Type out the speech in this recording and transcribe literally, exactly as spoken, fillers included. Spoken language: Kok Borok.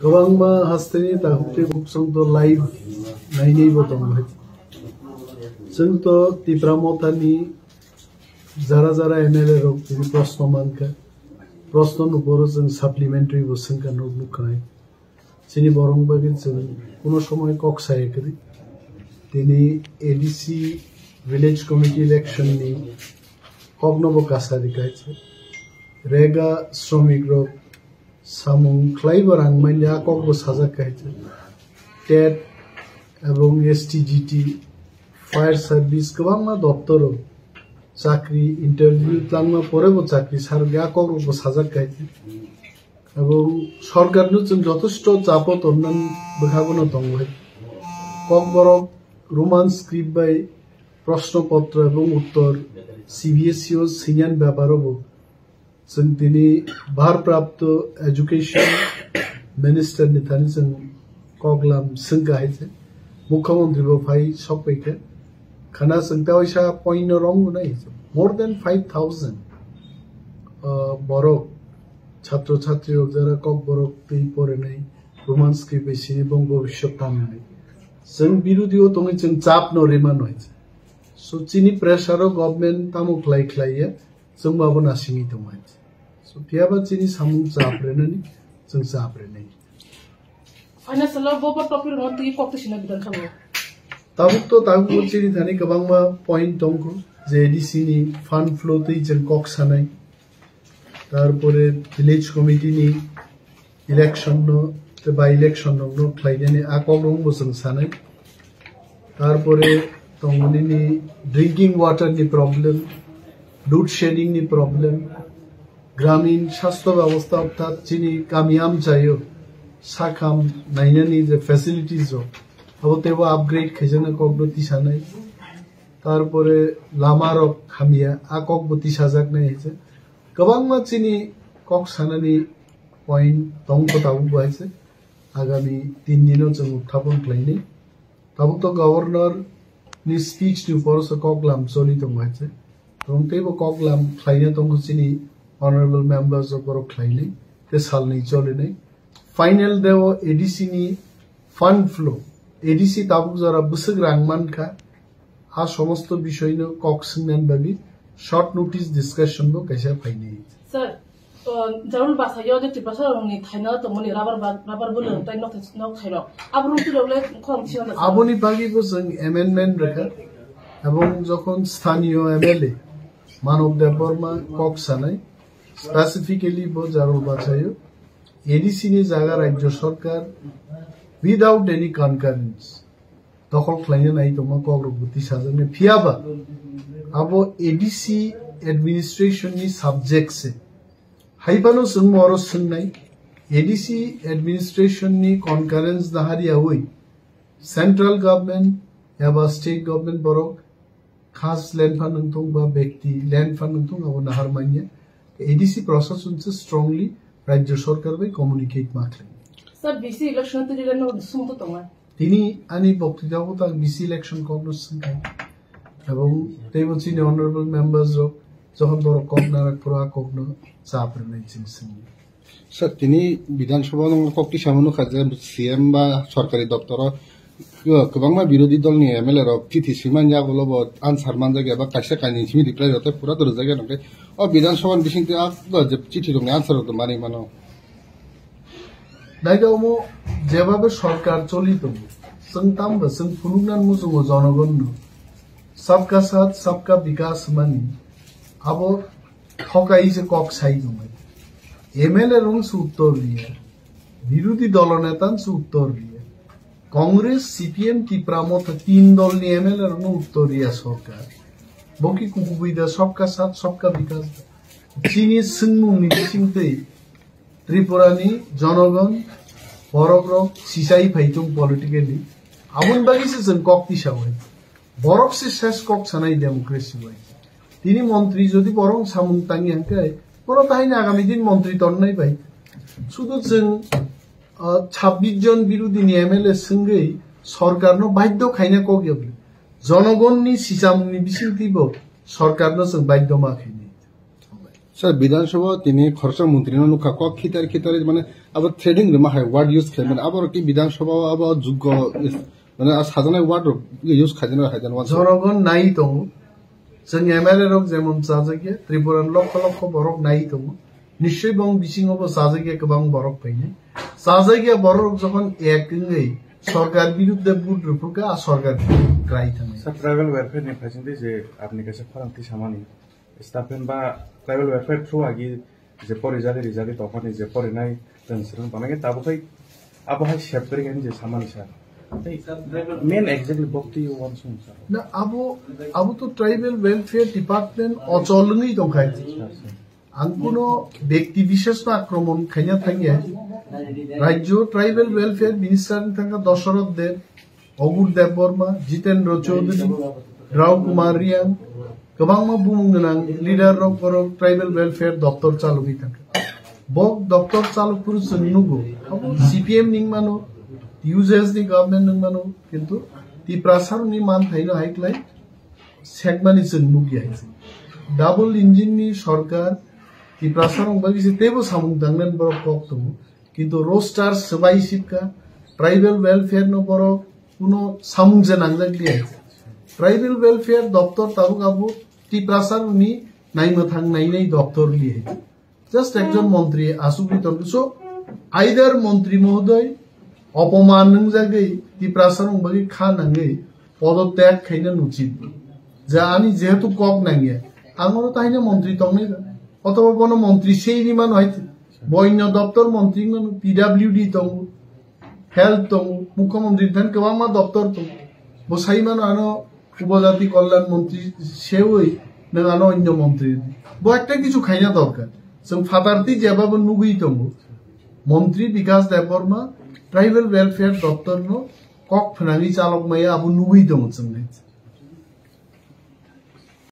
Kwbangma hasteni takhuk tei buksong to live nainaibo tongo hai. Chwng to Tipra Mothani jara jara M L A rok tini proshno mankha. Proshno ni uporo chwng supplementary bo swngkha, nuk nukha hai. Chini borok bagwi chwng kuno somoy kok saya kwrwi. Tini A D C village committee election ni kokno bo kasa rikha hai. Rega sromik rok samung khlaibo rang manya kokbo sajak hai. Tet ebong S T G T, fire service kwbangma doptoro chakri interview tlangma porebo chakri sarok ya kokrokbo sajak hai. Ebong sorkarno chwng jotosto chapo tonnani bwkhagono tongo hai. Kokborok Roman script bai proshno potro ebong uttor C B S E o swinyani beparo bo chwng tini bharprapto education minister ni thani chwng koklam swngkha hai se. Mukhyamantri bo phai sokpaikha. Khana chwng ta waisa point no romgo nai. More than five thousand, uh, borok, chhatro chhatri rok jara kokborok twi porinai, Roman script bai sini bong bobiswt tamnai. Chwng birodi o tongwi chwng chap no rima noi. So chini pressure o government tamo khlai khlai ya, chwng bo abo nasingwi tongmani. So phiyaba chini samung chap renani, chwng chap renai. Financial o bo bo topic no twi kok twi sina bidan khamu. Tabuk to tabuk bo chini thani kwbangma point tongkho, je A D C ni fund flow twi chwng kok sanai. Tarpore village committee ni election no, te by election no, no khlainani a kok rok bo chwng sanai. Tarpore tongmani ni drinking water ni problem, load shedding ni problem, gramin sastho byabostha orthat chini kami amchaio sakham nainani je facilities rok, abo teibo upgrade khaijana kok no tisanai. Tarpore lama rok hamya, a kok bo tisajaknai hai se. Kwbangma chini kok sanani point tongkho tabuk bo hai se. Agami tin dino chwng uthapon khlainai. Tabuk to governor ni speech ni upor se koklam choli tongo hai se. Tong teibo koklam khlaina tongo chini honorable members o borok khlainai. Te salnwi cholinai. Final day o A D C ni fund flow, A D C tabuk jora bwswk rang mankha, a somosto bishoino kok swngnani bagwi short notice discussion bo kaisa phainai. Sir, uh, Jarul Basayo je Tiprasa rokni thaino tongmani rubber ba-, rubber bwlwng tei nok thai-, nok thairok. Abo rung twi rok le khorang siyang da, sir. Aboni bagwi bo chwng amendment rwkha. Ebong jokhon sthaniyo M L A Manob Debbarma kok sanai, specifically bo Jarul Basayo A D C ni jaga Rajya Sarkar without any concurrence dokhol khlaina nai tongma kok rok bo tisajaknai. Phiyaba abo A D C administration ni subject se. Haiphano chwng oro swngnai, A D C administration ni concurrence nahariyawi central government eba state government borok khas lenpha nungthung ba bekti lenpha nungthung abo nahar manya. A D C prosason se strongly Rajya Sarkar bai communicate ma khlai. Sir, B C election twi rwgwi no sum to tongo. Tini ani boktwitabo ta B C election kok no swngkha. Ebong teibo chini honorable members rok jokhon borok kok narak phuru a kok no chap rwnai chini swngwi. Sir, tini Bidhan Sabha no kok tisa mano kha je C M ba sorkari doptoro kwbangma birodhi dol ni M L A rok chithi swimani yagulo bo answer manjak ya ba kaisa kainwi simi reply rok tei pura to rwjak ya nokhe o Bidhan Sabha ni bisingtwi a je chithi rok ni answer rok to manwi mano. Naikhe omo jebabe sorkar choli tongo, chwng tamo chwng phunuknani muchungo jonogonno sabka sath sabka bikas hwnmani abo thokai se kok sai tongmani. M L A rong se uttor riya, birodhi dolo neta se uttor riya, Congress, C P M, Tipra Motha tin dolni M L A rokno uttor riya sorkar. Bo ki kubui da sabka sath sabka bikas da. Chini swngmungni bisingtwi Tripura ni jonogon borok rok sisai phai thung politically. Aboni bagwi se chwng kok tisa bai. Borok se ses kok sanai democracy bai. Tini montri jodi borok samung tangi hangke, bono tahini agami din montri tonnai bai. Sudu chwng, ah, chhabbish jon birodhi ni M L A swngwi sorkar no baidhyo khaina kok yabli. Jonogon ni sichamung ni bisingtwi bo sorkar no chwng baidhyo ma khainai. Sir, Bidhan Sabha tini khoroksa montri no nukha, kok khitar khitar mane abo threatening rwma hai word use khlaimani, abo rok ki Bidhan Sabha o abo juggo is-, mane a sajaknai word rok use khaijana hai jana wansa. Jorogon nai tongo. Chwng M L A rok jemon chajakya, Tripura ni lokho lokho borok nai tongo. Nischoi bong bisingo bo chajakya kwbang borok phainai. Chajakya borok rok jokhon ek wngwi sorkar biruddhe vote rwphurkha, a sorkar krai thangwi. Sir, tribal welfare ni phaisingdi je apni kaisa khorang tisamani. Staff ba tribal welfare through agi je pori jari rijari tongmani je porinai rang srang tongmani tabuk hai abo hai sep kori kani je samani sir. Tei main exactly bokti wansung sir. Na abo, abo to tribal welfare department ochol wngwi tongkha. Sir, sir. Ang kuno bekti bishesh no akromon khaina thangya. Rajyo tribal welfare minister ni thangkha Dosoroth Deb, Ogur Debbarma, Jitendra Chaudhary, Rao Kumar Riang, kwbangma bumung gwnang leader rok borok tribal welfare doptor chalogwi thangkha. Bok doptor chalok phuru chwng nugo, C P M ni wngmano, U J S ni government ni wngmano, kintu Tiprasa rokni manthaino hai khlai sekmani chwng nukya hai se. Double engine ni sorkar Tiprasa rok bagwi se teibo samung tangnani borok kok tongo. Kintu roster swbai sipka, tribal welfare no borok kuno samung je nangjak liya. Tribal welfare doptor tabuk abo Tiprasa rokni naimwthang nainai doptor liya. Just ekjon montri asugwi tongkha. So, either montri mohodoy opoman nwngjagwi Tiprasa rok bagwi kha nangwi podotyag khaina nuchit. Je ani jehetu kok nangya, ang oro tahina montri tongnai ba. Othoba bono montri sei rimano hai. Bo onyo doptor montri wngmano, P W D tongo, health tongo, mukhyamantri thani kwbangma doptor tongo. Bo sai mano ano upojati kolyan montri sewi nwng ano onyo montri. Bo ekta kichu khaina dorkar. Chwng phatartwi jeba bo nugwi tongo. Montri Bikas Debbarma tribal welfare doptor no kok phnangwi chalok maya abo nugwi tongo chwng nai.